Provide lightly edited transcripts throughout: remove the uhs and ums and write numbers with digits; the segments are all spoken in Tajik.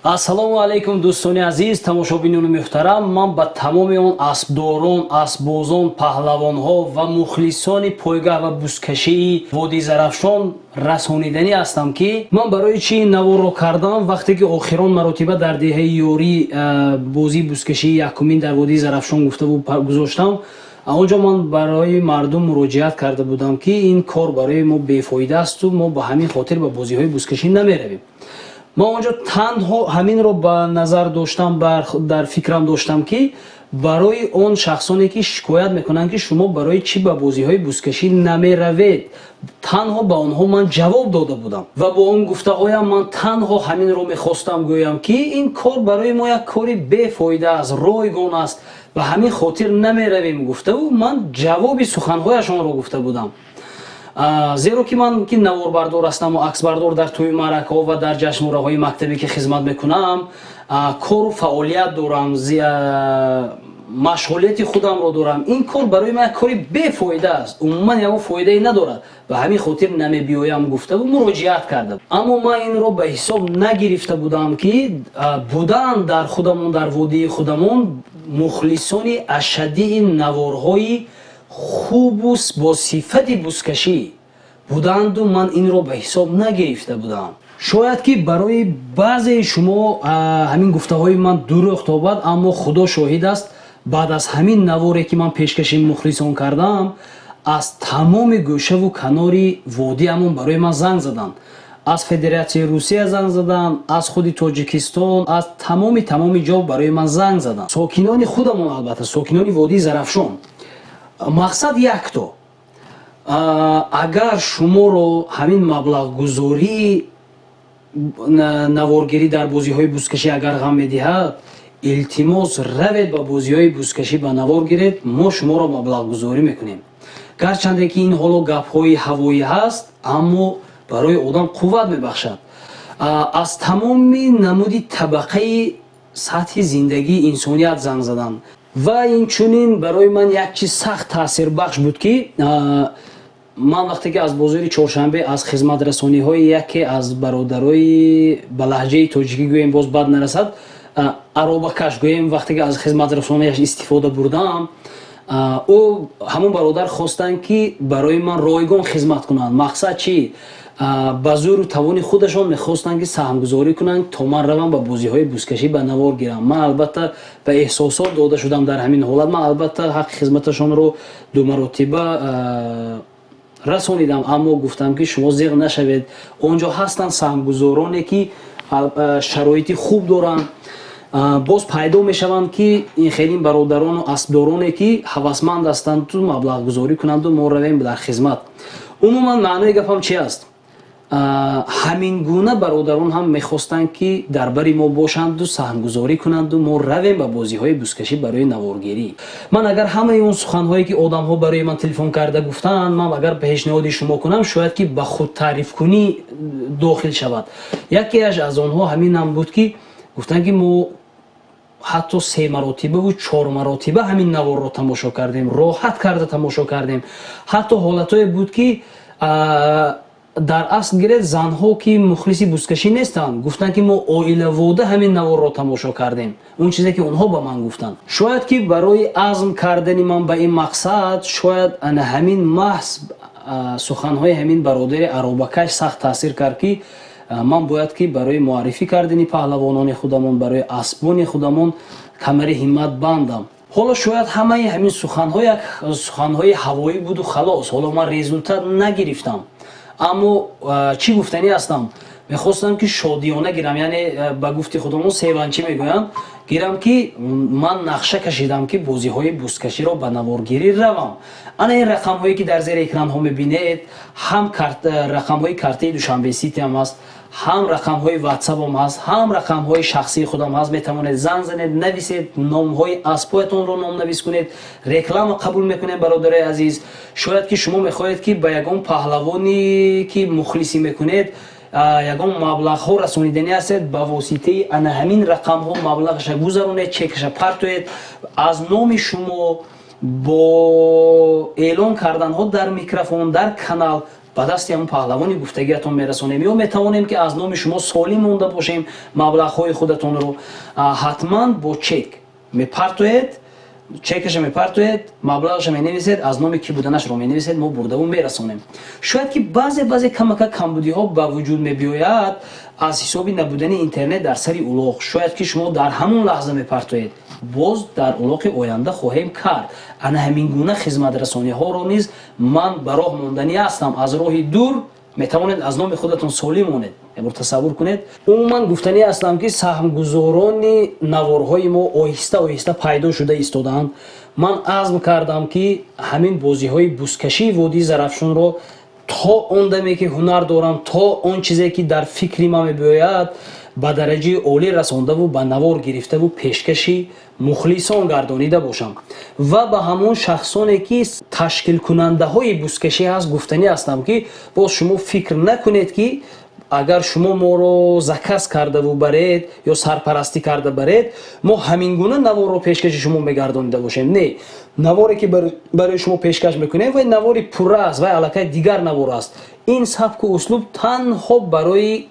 Ассалому алайкум, дӯстони азиз, тамошобинони муҳтарам. Ман ба тамоми он аспдорон, аспбозон, паҳлавонҳо ва мухлисони пойгаҳ ва бузкашии водии Зарафшон расониданӣ ҳастам, ки ман барои чӣ ин наворро кардам. Вақте ки охирон маротиба дар деҳаи Ёрӣ бозии бузкашии якумин дар водии Зарафшон гуфтаву гузоштам, он ҷо ман барои мардум муроҷиат карда будам, ки ин кор барои мо бефоида асту мо ба ҳамин хотир ба бозиҳои бузкашӣ намеравем. Ман он ҷо танҳо ҳаминро ба назар доштам, дар фикрам доштам, ки барои он шахсоне, ки шикоят мекунанд, ки шумо барои чӣ ба бозиҳои бузкашӣ намеравед, танҳо ба онҳо ман ҷавоб дода будам. Ва бо он гуфтаҳоям ман танҳо ҳаминро мехостам гӯям, ки ин кор барои мо як кори бефоида аст, ройгон аст, ба ҳамин хотир намеравем гуфтаву ман ҷавоби суханҳояшонро гуфта будам. Зеро ки ман ки наворбардор ҳастаму аксбардор, дар тӯи маъракаҳо ва дар ҷашнвораҳои мактабе ки хизмат мекунам, кору фаъолият дорам, машғулияти худамро дорам, ин кор барои ман як кори бефоида аст, умуман ягон фоидае надорад, ба ҳамин хотир намебиёям гуфтаву муроҷиат кардам. Аммо ман инро ба ҳисоб нагирифта будам, ки буданд дар худамон, дар водии худамон мухлисони ашаддии наворҳои хубу бо сифати бузкашӣ буданду ман инро ба ҳисоб нагирифта будам. Шояд ки барои баъзеи шумо ҳамин гуфтаҳои ман дурӯғ тобад, аммо Худо шоҳид аст, баъд аз ҳамин наворе, ки ман пешкаши мухлисон кардам, аз тамоми гӯшаву канори водиамон барои ман занг заданд. Аз Федератсияи Русия занг заданд, аз худи Тоҷикистон, аз тамоми ҷо барои ман занг заданд сокинони худамон, албатта сокинони водии Зарафшон. Мақсад якто: агар шуморо ҳамин маблағгузории наворгирӣ дар бозиҳои бузкашӣ агар ғам медиҳад, илтимос, равед, ба бозиҳои бузкашӣ ба навор гиред, мо шуморо маблағгузорӣ мекунем. Гарчанде ки ин ҳоло гапҳои ҳавоӣ ҳаст, аммо барои одам қувват мебахшад. Аз тамоми намуди табақаи сатҳи зиндагии инсоният занг заданд. Ва инчунин барои ман як чиз сахт таъсирбахш буд, ки ман вақте ки аз бозори Чоршанбе аз хизматрасониҳои яке аз бародарои, ба лаҳҷаи тоҷикӣ гӯем, боз бад нарасад, аробакаш гӯем, вақте ки аз хизматрасонияш истифода бурдам, ӯ, ҳамон бародар, хостанд, ки барои ман ройгон хизмат кунанд. Мақсад чӣ? Ба зӯру тавони худашон мехостанд, ки саҳмгузорӣ кунанд, то ман равам, ба бозиҳои бузкашӣ ба навор гирам. Ман албатта ба эҳсосот дода шудам дар ҳамин ҳолат. Ман албатта ҳаққи хизматашонро ду маротиба расонидам, аммо гуфтам, ки шумо зиғ нашавед, он ҷо ҳастанд саҳмгузороне, ки шароити хуб доранд, боз пайдо мешаванд, ки ин хеле бародарону аспдороне, ки ҳавасманд ҳастанду маблағгузорӣ кунанду мо равем дар хизмат. Умуман маънои гапам чи аст? Ҳамин гуна бародарон ҳам мехостанд, ки дар бари мо бошанду саҳмгузорӣ кунанду мо равем ба бозиҳои бузкашӣ барои наворгирӣ. Ман агар ҳамаи он суханҳое, ки одамҳо барои ман телефон карда гуфтаанд, ман агар пешниҳоди шумо кунам, шояд ки ба худтаърифкунӣ дохил шавад. Якеаш аз онҳо ҳаминам буд, ки гуфтанд, ки мо ҳатто се маротибаву чор маротиба ҳамин наворро тамошо кардем, роҳат карда тамошо кардем. Ҳатто ҳолатҳое буд, ки дар асл гиред, занҳо, ки мухлиси бузкашӣ нестанд, гуфтанд, ки мо оилавода ҳамин наворро тамошо кардем. Он чизе, ки онҳо ба ман гуфтанд, шояд ки барои азм кардани ман ба ин мақсад, шояд ана ҳамин маҳз суханҳои ҳамин бародари аробакаш сахт таъсир кард, ки ман бояд ки барои муаррифӣ кардани паҳлавонони худамон, барои аспони худамон камари ҳиммат бандам. Ҳоло шояд ҳамаи ҳамин суханҳо як суханҳои ҳавоӣ буду халос, ҳоло ман результат нагирифтам. Аммо чӣ гуфтанӣ ҳастам? Мехостам, ки шодиёна гирам, яъне ба гуфти худамон севанчӣ мегӯянд, гирам, ки ман нақша кашидам, ки бозиҳои бузкаширо ба наворгирӣ равам. Ана ин рақамҳое, ки дар зери экранҳо мебинед, ҳам рақамҳои картаи Душанбе Ситиам аст, ҳам рақамҳои Ватсапам ҳаст, ҳам рақамҳои шахсии худам ҳаст. Метавонед занг занед, нависед, номҳои аспҳоятонро номнавис кунед. Реклама қабул мекунем, бародарои азиз. Шояд ки шумо мехоҳед, ки ба ягон паҳлавоне, ки мухлисӣ мекунед, ягон маблағҳо расониданӣ ҳастед, ба воситаи ана ҳамин рақамҳо маблағаша гузаронед, чекаша партоед, аз номи шумо бо эълон карданҳо дар микрофон, дар канал. Ба дасти ҳамон паҳлавони гуфтагиатон мерасонем ё метавонем, ки аз номи шумо солим монда бошем маблағҳои худатонро. Ҳатман бо чек мепартоед, чекаша мепартоед, маблағаша менависед, аз номи кӣ буданашро менависед, мо бурдаву мерасонем. Шояд ки баъзе баъзе камака камбудиҳо ба вуҷуд мебиёяд аз ҳисоби набудани интернет дар сари улоқ. Шояд ки шумо дар ҳамон лаҳза мепартоед, боз дар улоқи оянда хоҳем кард. Ана ҳамин гуна хизматрасониҳоро низ ман ба роҳ монданӣ ҳастам. Аз роҳи дур метавонед аз номи худатон солим монед. Ябор тасаввур кунед. Умуман, гуфтанӣ ҳастам, ки саҳмгузорони наворҳои мо оҳиста оҳиста пайдо шуда истодаанд. Ман азм кардам, ки ҳамин бозиҳои бузкашии водии Зарафшонро то он даме ки ҳунар дорам, то он чизе ки дар фикри ман мебиёяд, ба дараҷаи олӣ расондаву ба навор гирифтаву пешкаши мухлисон гардонида бошам. Ва ба ҳамон шахсоне ки ташкилкунандаҳои бузкашӣ ҳаст, гуфтанӣ ҳастам, ки боз шумо фикр накунед, ки агар шумо моро заказ кардаву баред ё сарпарастӣ карда баред, мо ҳамин гуна наворро пешкаши шумо мегардонида бошем. Не, наворе ки барои шумо пешкаш мекунем, вай навори пурра аст, вай аллакай дигар навор аст. Ин сабку услуб танҳо барои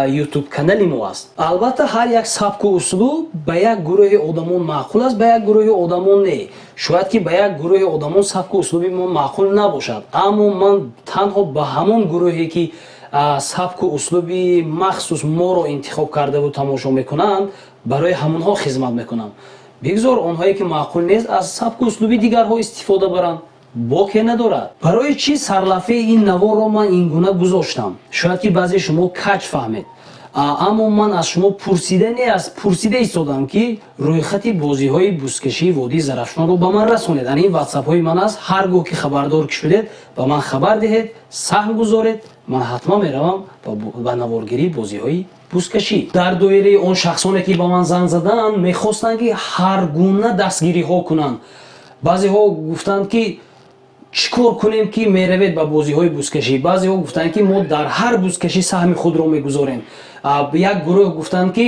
Ютуб канали мо аст. Албатта, ҳар як сабку услуб ба як гурӯҳи одамон маъқул аст, ба як гурӯҳи одамон не. Шояд ки ба як гурӯҳи одамон сабку услуби мо маъқул набошад, аммо ман танҳо ба ҳамон гурӯҳе ки сабку услуби махсус моро интихоб кардаву тамошо мекунанд, барои ҳамонҳо хизмат мекунам. Бигзор онҳое ки маъқул нест, аз сабку услуби дигарҳо истифода баранд, боке надорад. Барои чӣ сарлафаи ин наворро ман ин гуна гузоштам? Шояд ки баъзе шумо каҷ фаҳмед, аммо ман аз шумо пурсида не аз пурсида истодам, ки рӯйхати бозиҳои бузкашии водии Зарафшонро ба ман расонед. Ана ин ватсапҳои ман аст. Ҳар гоҳ ки хабардор ки шудед, ба ман хабар диҳед, саҳм гузоред, ман ҳатман меравам ба наворгирии бозиҳои бузкашӣ. Дар доираи он шахсоне ки ба ман занг заданд, мехостанд, ки ҳар гуна дастгириҳо кунанд. Баъзеҳо гуфтанд, ки чӣ кор кунем, ки меравед ба бозиҳои бузкашӣ. Баъзеҳо гуфтанд, ки мо дар ҳар бузкашӣ саҳми худро мегузорем. Як гурӯҳ гуфтанд, ки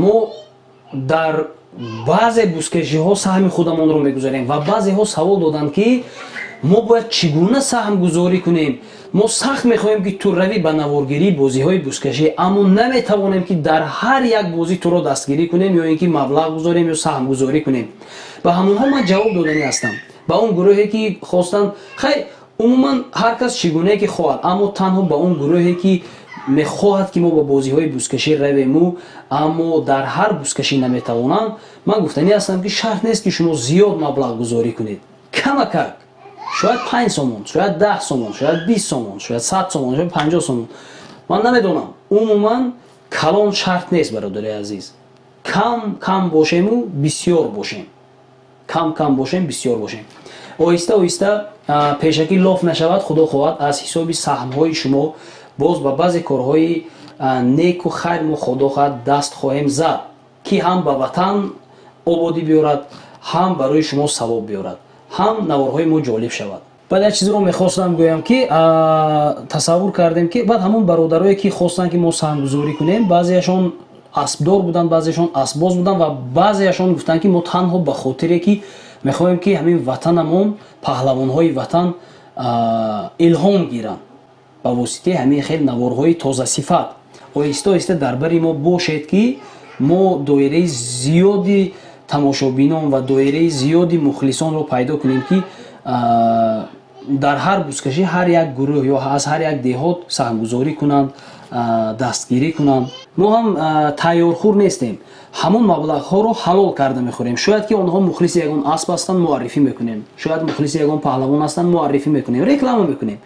мо дар баъзе бузкашиҳо саҳми худамонро мегузорем. Ва баъзеҳо савол доданд, ки мо бояд чӣ гуна саҳмгузорӣ кунем. Мо сахт мехоҳем, ки ту равӣ ба наворгирии бозиҳои бузкашӣ, аммо наметавонем, ки дар ҳар як бозӣ туро дастгирӣ кунем ё ин ки маблағ гузорем ё саҳмгузорӣ кунем. Ба ҳамонҳо ман ҷавоб доданӣ ҳастам. Ба он гурӯҳе ки хостанд, хай, умуман ҳар кас чӣ гунае ки хоҳад, аммо танҳо ба он гурӯҳе ки мехоҳад, ки мо ба бозиҳои бузкашӣ равему, аммо дар ҳар бузкашӣ наметавонанд, ман гуфтанӣ ҳастам, ки шарт нест, ки шумо зиёд маблағгузорӣ кунед. Камакак, шояд 5 сомон, шояд 10 сомон, шояд 20 сомон, шояд 100 сомон, шояд 50 сомон, ман намедонам. Умуман, калон шарт нест, бародари азиз. Кам кам бошему, бисёр бошем, кам кам бошем, бисёр бошем. Оҳиста оҳиста, пешакӣ лоф нашавад, худо хоҳад, аз ҳисоби саҳмҳои шумо боз ба баъзе корҳои неку хайр мо, худо хоҳад, даст хоҳем зад, ки ҳам ба ватан ободӣ биёрад, ҳам барои шумо савоб биёрад, ҳам наворҳои мо ҷолиб шавад. Баъд як чизро мехостам гӯям, ки тасаввур кардем, ки баъд ҳамон бародарое ки хостанд, ки мо саҳмгузорӣ кунем, баъзеашон аспдор буданд, баъзеашон аспбоз буданд ва баъзеашон гуфтанд, ки мо танҳо ба хотире ки мехоҳем, ки ҳамин ватанамон, паҳлавонҳои ватан илҳом гиранд ба воситаи ҳамин хел наворҳои тозасифат. Оҳиста оҳиста дар бари мо бошед, ки мо доираи зиёди тамошобинон ва доираи зиёди мухлисонро пайдо кунем, ки дар ҳар бузкашӣ ҳар як гурӯҳ ё аз ҳар як деҳот саҳмгузорӣ кунанд, дастгирӣ кунанд. Мо ҳам тайёрхӯр нестем, ҳамон маблағҳоро ҳалол карда мехӯрем. Шояд ки онҳо мухлиси ягон асп ҳастанд, муаррифӣ мекунем. Шояд мухлиси ягон паҳлавон ҳастанд, муаррифӣ мекунем, реклама мекунем,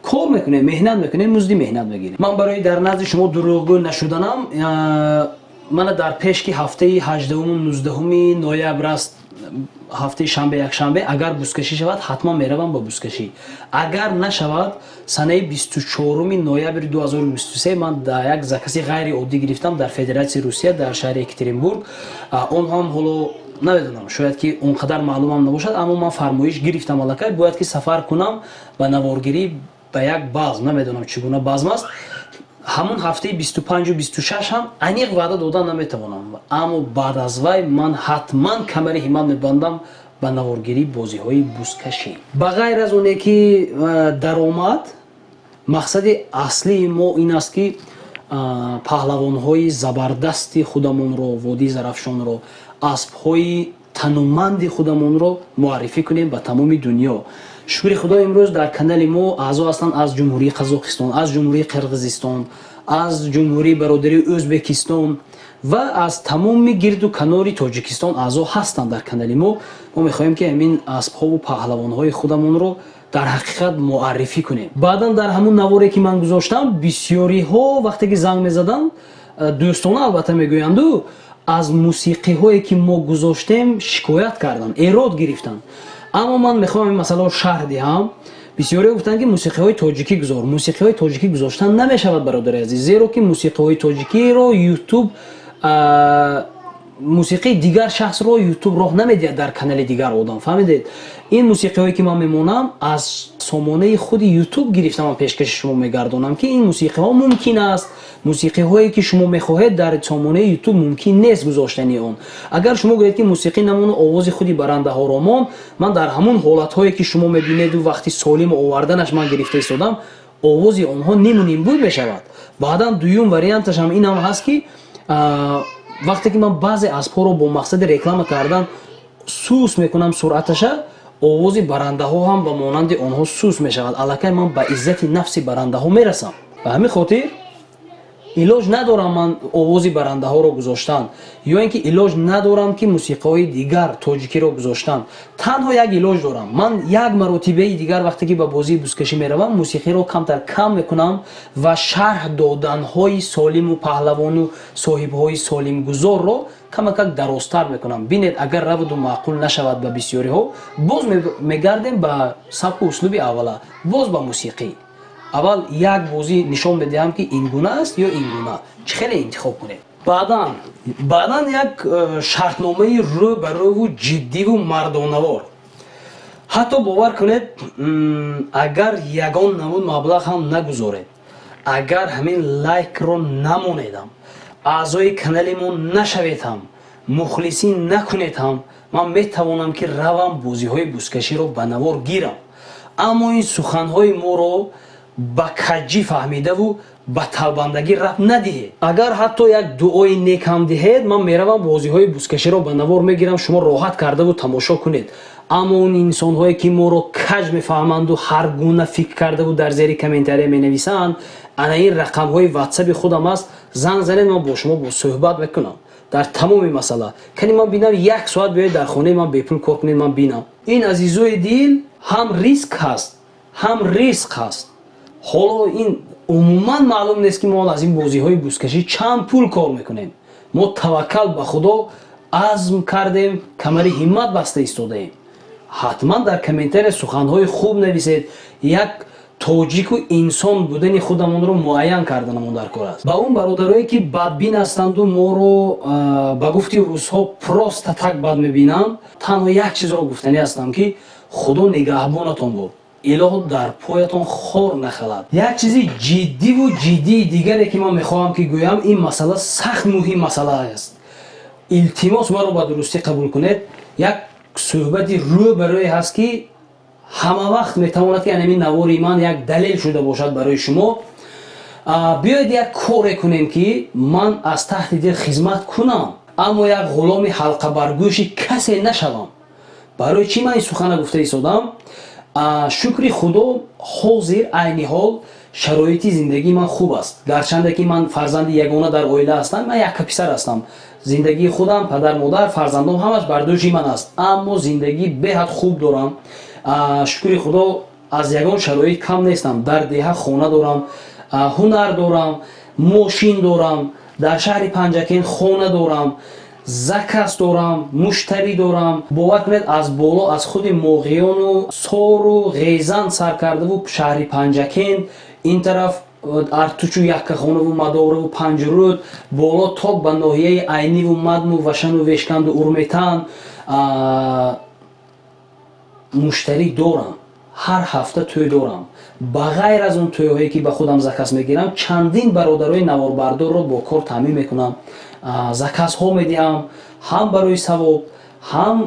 кор мекунем, меҳнат мекунем, музди меҳнат мегирем. Ман барои дар назди шумо дурӯғгӯ нашуданам, мана дар пеш ки ҳафтаи 18-у 19-уми ноябр аст, ҳафтаи шанбе, якшанбе, агар бузкашӣ шавад, ҳатман меравам ба бузкашӣ. Агар нашавад, санаи 24-уми ноябри 2023 ман дар як закази ғайриоддӣ гирифтам дар Федератсияи Русия, дар шаҳри Екатеринбург. Он ҳам ҳоло намедонам, шояд ки он қадар маълумам набошад, аммо ман фармоиш гирифтам, аллакай бояд ки сафар кунам ба наворгирӣ ба як базм, намедонам, чӣ гуна базм аст. Ҳамон ҳафтаи 25-у 26 ҳам аниқ ваъда додан наметавонам, аммо баъд аз вай ман ҳатман камари ҳиммат мебандам. Ба наворгирии бозиҳои бузкашӣ, ба ғайр аз оне ки даромад, мақсади аслии мо ин аст, ки паҳлавонҳои забардасти худамонро, водии Зарафшонро, аспҳои тануманди худамонро муаррифӣ кунем ба тамоми дунё. Шукри Худо, имрӯз дар канали мо аъзо ҳастанд аз Ҷумҳурии Қазоқистон, аз Ҷумҳурии Қирғизистон, аз Ҷумҳурии бародарии Ӯзбекистон ва аз тамоми гирду канори Тоҷикистон аъзо ҳастанд дар канали мо. Мо мехоҳем, ки ҳамин аспҳову паҳлавонҳои худамонро дар ҳақиқат муаррифӣ кунем. Баъдан дар ҳамун наворе, ки ман гузоштам, бисёриҳо вақте ки занг мезаданд, дӯстона албатта мегӯянду, аз мусиқиҳое, ки мо гузоштем, шикоят карданд, эрод гирифтанд. Аммо ман мехоҳам ин масъаларо шарҳ диҳам. Бисёриҳо гуфтанд, ки мусиқиҳои тоҷикӣ гузор. Мусиқиҳои тоҷикӣ гузоштан намешавад, бародари азиз, зеро ки мусиқиҳои тоҷикиро Ютуб, мусиқии дигар шахсро Ютуб роҳ намедиҳад дар канали дигар одам, фаҳмидед? Ин мусиқиҳое, ки ман мемонам, аз сомонаи худи Ютуб гирифта, ман пешкаши шумо мегардонам, ки ин мусиқиҳо мумкин аст. Мусиқиҳое, ки шумо мехоҳед, дар сомонаи Ютуб мумкин нест гузоштани он. Агар шумо гӯед, ки мусиқӣ намону овози худи барандаҳоро мон, ман дар ҳамун ҳолатҳое, ки шумо мебинеду вақти солим оварданаш ман гирифта истодам, овози онҳо ниму нимбуд мешавад. Баъдан дуюм варианташам инам ҳаст, ки вақте ки ман баъзе аспҳоро бо мақсади реклама кардан сус мекунам суръаташа, овози барандаҳо ҳам ба монанди онҳо сус мешавад. Аллакай ман ба иззати нафси барандаҳо мерасам. Ба ҳамин хотир илоҷ надорам ман овози барандаҳоро гузоштан ё ин ки илоҷ надорам, ки мусиқиҳои дигар тоҷикиро гузоштан. Танҳо як илоҷ дорам: ман як маротибаи дигар, вақте ки ба бозии бузкашӣ меравам, мусиқиро камтар кам мекунам ва шарҳ доданҳои солиму паҳлавону соҳибҳои солимгузорро камакак дарозтар мекунам. Бинед, агар раваду маъқул нашавад ба бисёриҳо, боз мегардем ба сабку услуби аввала, боз ба мусиқӣ. Аввал як бозӣ нишон медиҳам, ки ин гуна аст ё ин гуна, чӣ хеле интихоб кунед. Баъдан як шартномаи рӯ ба рӯву ҷиддиву мардонавор. Ҳатто бовар кунед, агар ягон намуд маблағ ҳам нагузоред, агар ҳамин лайкро намонедам, аъзои канали мо нашавед ҳам, мухлисӣ накунед ҳам, ман метавонам, ки равам, бозиҳои бузкаширо ба навор гирам. Аммо ин суханҳои моро ба каҷҷӣ фаҳмидаву ба талбандагӣ рабт надиҳед. Агар ҳатто як дуои нек ҳам диҳед, ман меравам, бозиҳои бузкаширо ба навор мегирам, шумо роҳат кардаву тамошо кунед. Аммо он инсонҳое, ки моро каҷ мефаҳманду ҳар гуна фикр кардаву дар зери комментария менависанд, ана ин рақамҳои Ватсаби худам аст, занг занед, ман бо шумо суҳбат мекунам дар тамоми масъала. Кани ман бинам, як соат биёед, дар хонаи ман бепул кор кунед, ман бинам. Ин, азизои дил, ҳам риск ҳаст, ҳам риск ҳаст. Ҳоло ин умуман маълум нест, ки мо аз ин бозиҳои бузкашӣ чанд пул кор мекунем. Мо таваккал ба Худо азм кардем, камари ҳиммат баста истодаем. Ҳатман дар комментария суханҳои хуб нависед. Як тоҷику инсон будани худамонро муайян карданамон дар кор аст. Ба он бародарое, ки бадбин ҳастанду моро, ба гуфти русҳо, просто так бад мебинанд, танҳо як чизро гуфтанӣ ҳастам, ки Худо нигаҳбонатон бод, илоҳ дар поятон хор нахалад. Як чизи ҷиддиву ҷиддии дигаре, ки ман мехоҳам, ки гӯям, ин масъала сахт муҳим масъала аст. Илтимос, маро ба дурустӣ қабул кунед. Як суҳбати рӯ ба рӯе ҳаст, ки ҳама вақт метавонад, ки анами навори ман як далел шуда бошад барои шумо. Биёед, як коре кунем, ки ман аз таҳти дил хизмат кунам, аммо як ғуломи ҳалқабаргӯши касе нашавам. Барои чӣ ман ин сухана гуфта истодам? Шукри Худо, ҳозир, айни ҳол шароити зиндагии ман хуб аст. Гарчанде ки ман фарзанди ягона дар оила ҳастам, ман якка писар ҳастам, зиндагии худам, падар, модар, фарзандом ҳамаш бар дӯши ман аст, аммо зиндагӣ беҳад хуб дорам. Шукри Худо, аз ягон шароит кам нестам. Дар деҳа хона дорам, ҳунар дорам, мошин дорам, дар шаҳри Панҷакент хона дорам, заказ дорам, муштарӣ дорам. Бовар кунед, аз боло, аз худи Моғиёну Сору Ғезан сар кардаву шаҳри Панҷакент, ин тараф Артучу Яккахонаву Мадораву Панҷруд, боло то ба ноҳияи Айниву Мадму Вашану Вешканду Урметан муштарӣ дорам. Ҳар ҳафта тӯй дорам. Ба ғайр аз он тӯйҳое, ки ба худам заказ мегирам, чандин бародарои наворбардорро бо кор таъмин мекунам, заказҳо медиҳам, ҳам барои савоб, ҳам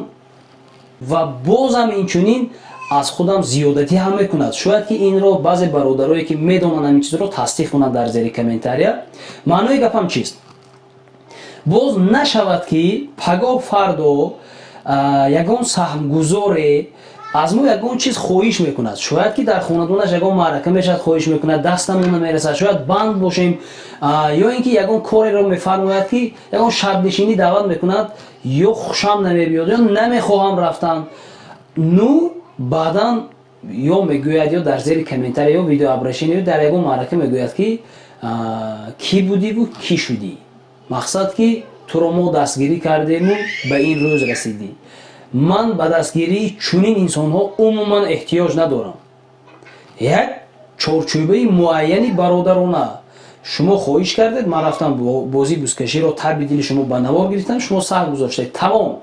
Ва бозам инчунин аз худам зиёдатӣ ҳам мекунад. Шояд ки инро баъзе бародарое, ки медонанд, ҳамин чизро тасдиқ кунанд дар зери комментария. Маънои гапам чист? Боз нашавад, ки пагоҳ фардо ягон саҳмгузоре аз мо ягон чиз хоҳиш мекунад. Шояд ки дар хонадонаш ягон маърака мешавад, хоҳиш мекунад, дастамон намерасад, шояд банд бошем, ё ин ки ягон кореро мефармояд, ки ягон шабнишинӣ даъват мекунад, ё хушам намебиёд, ё намехоҳам рафтан. Ну баъдан ё мегӯяд, ё дар зери комментария, ё видеообращение, ё дар ягон маърака мегӯяд, ки кӣ будиву кӣ шудӣ, мақсад ки туро мо дастгирӣ кардему ба ин рӯз расидӣ. Ман ба дастгирии чунин инсонҳо умуман эҳтиёҷ надорам. Як чорчӯбаи муайяни бародарона: шумо хоҳиш кардед, ман рафтам, бозии бузкаширо таби дили шумо ба навор гирифтам, шумо сар гузоштед, тамом.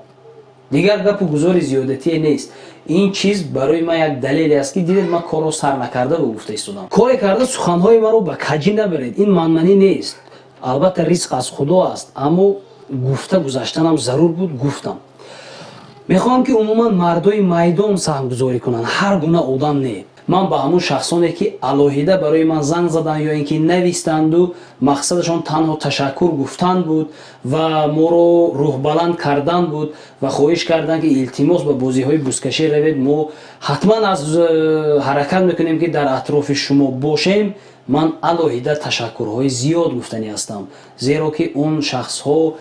Дигар гапу гузори зиёдатие нест. Ин чиз барои ман як далеле аст, ки дидед, ман корро сар накарда бо гуфта истодам. Коре карда суханҳои маро ба каҷӣ набаред, ин манманӣ нест. Албатта, ризқ аз Худо аст, аммо гуфта гузаштанам зарур буд, гуфтам. Мехоҳам, ки умуман мардои майдон саҳмгузорӣ кунанд, ҳар гуна одам не. Ман ба ҳамун шахсоне, ки алоҳида барои ман занг заданд ё ин ки навистанду мақсадашон танҳо ташаккур гуфтан буд ва моро рӯҳбаланд кардан буд ва хоҳиш карданд, ки илтимос, ба бозиҳои бузкашӣ равед, мо ҳатман аз ҳаракат мекунем, ки дар атрофи шумо бошем, ман алоҳида ташаккурҳои зиёд гуфтанӣ ҳастам, зеро ки он шахсҳо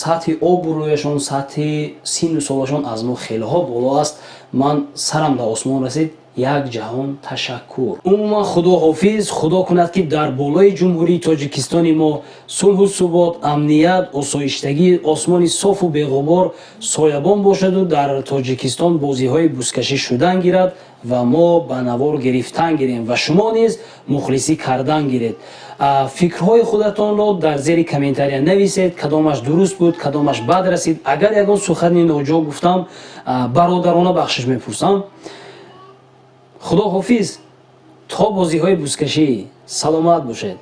сатҳи обрӯяшон, сатҳи синну солашон аз мо хелеҳо боло аст. Ман сарам дар осмон расид. Як ҷаҳон ташаккур. Умуман, худоҳофиз. Худо кунад, ки дар болои Ҷумҳурии Тоҷикистони мо сулҳу субот, амният, осоиштагӣ, осмони софу беғубор соябон бошаду дар Тоҷикистон бозиҳои бузкашӣ шудан гирад ва мо ба навор гирифтан гирем ва шумо низ мухлисӣ кардан гиред. Фикрҳои худатонро дар зери комментария нависед, кадомаш дуруст буд, кадомаш бад расид. Агар ягон сухани ноҷо гуфтам, бародарона бахшиш мепурсам. Худо ҳофиз, то бозиҳои бузкашӣ, саломат бошед.